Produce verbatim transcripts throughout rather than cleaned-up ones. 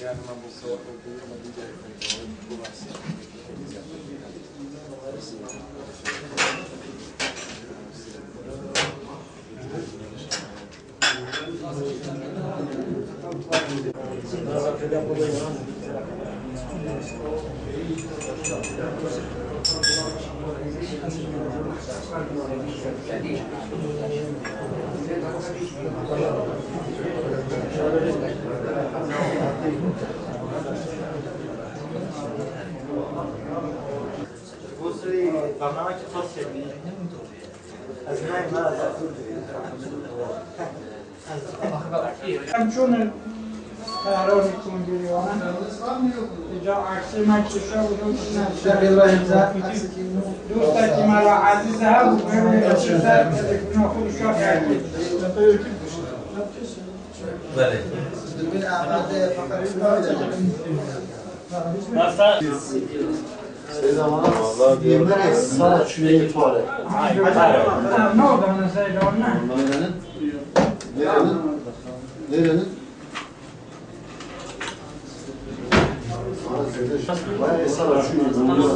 Em çûn Tehranê kongirê wan. Îca aksê me kişa û dostekî me ra ezîz hebû, peyvê ser telefona xwe û şax. Belê. Seyda bana yemeğe sara çüreği tuvalet. Nerenin? Nerenin? Nerenin? Bana Seyda şu- Bayağı sara çüreği,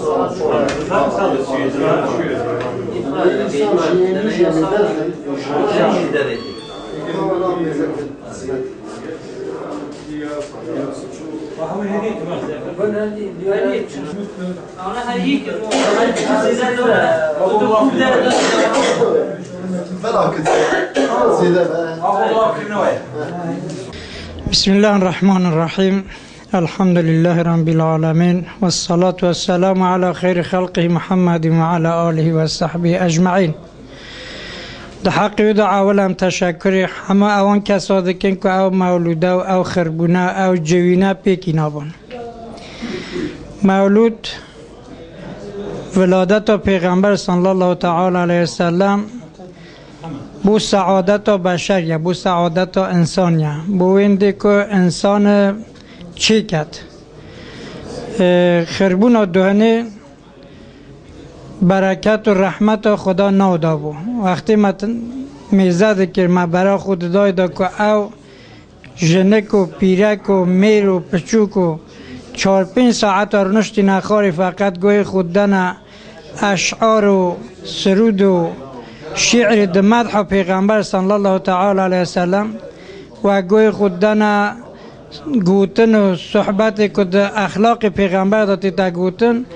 sara tuvalet. Sara çüreği. Sara çüreği. بسم الله الرحمن الرحيم. الحمد لله رب العالمين. والصلاة والسلام على خير خلقه محمد وعلى آله وصحبه أجمعين. Di heqê wî de ewil em teşekurê hema ewan kesa dikin ku ew mewlûde û ew xirbûne, ew cewîne pêkî nabin. Mewlûd, wiladeta Pêxember sallallahu teala aleyhi ve sellem, bo seadeta beşer ye, bo seadeta însan ye. Bo wêndê ku însan çêket. E, xirbûna duhinê bereket û rehmeta Xuda newda bû. Wextê me t-, mêze dikir, me bera xwe didayê de ku ew jinik û pîrek û mêr û piçûk û çar pênc saeta rûniştîne xwarê, feqet guhê xwe didene eşar û sirûd û şîirê di medha Pêxember sallallahu teala aleyhi ve sellem, we guhê xwe didene gotin û sohbetê ku di exlaqê Pêxember de tête gotin,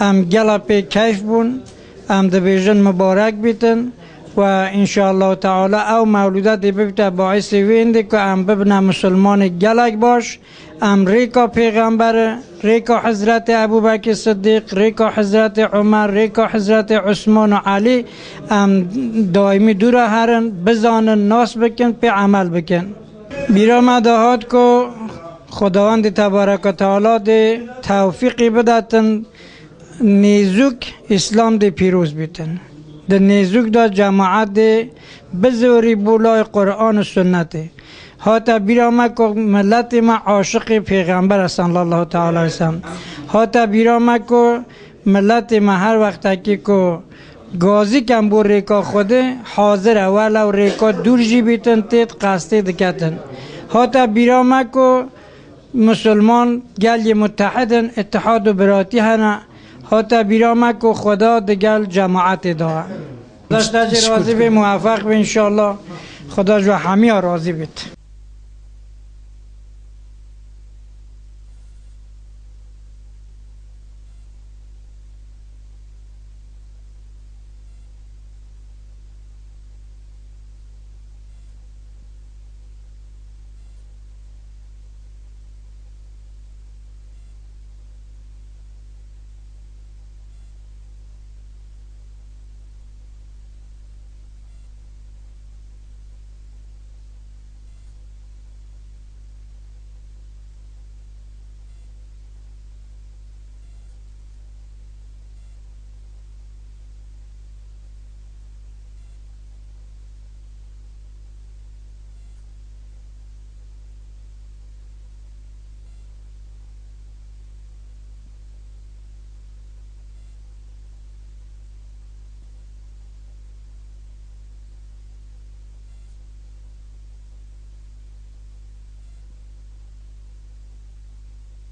em gela pê keyf bûn, em dibêjin mibarek bîtin we înşaallahu teala ew mewlûde dê bibite baîsê wê hindê ku em bibine misilmanê gelek baş, em rêka Pêxember, rêka Hezretê Ebû Bekir Sidîq, rêka Hezretê Umer, rêka Hezretê Usman û Elî, em daîmî dû re herin, bizanin, nas bikin, pê emel bikin. Bîra me de hat ku Xwedawendê Tebarek ve Teala dê tewfîqî bidetin nêzûk Îslam dê pîroz bîtin. Di nêzûk de cemaet dê bizorî bo lay Quran û Sunnetê. Hate bîra me ku miletê me aşiqê Pêxember e sallallahu teala aleyhi ve sellem. Hate bîra me ku miletê me her wextekî ku gazî ken bo rêka Xwedê hazir e, welew rêka dûr jî bîtin têt qestê diketin. Hate bîra me ku misilman gel yê mutehid in, îtihad û biratî hene. Hate bîra me ku Xweda digel cemaetê de ye. Xweda ji te jî razî bê, muwefeq bê înşallah. Xweda ji we hemiya razî bêt.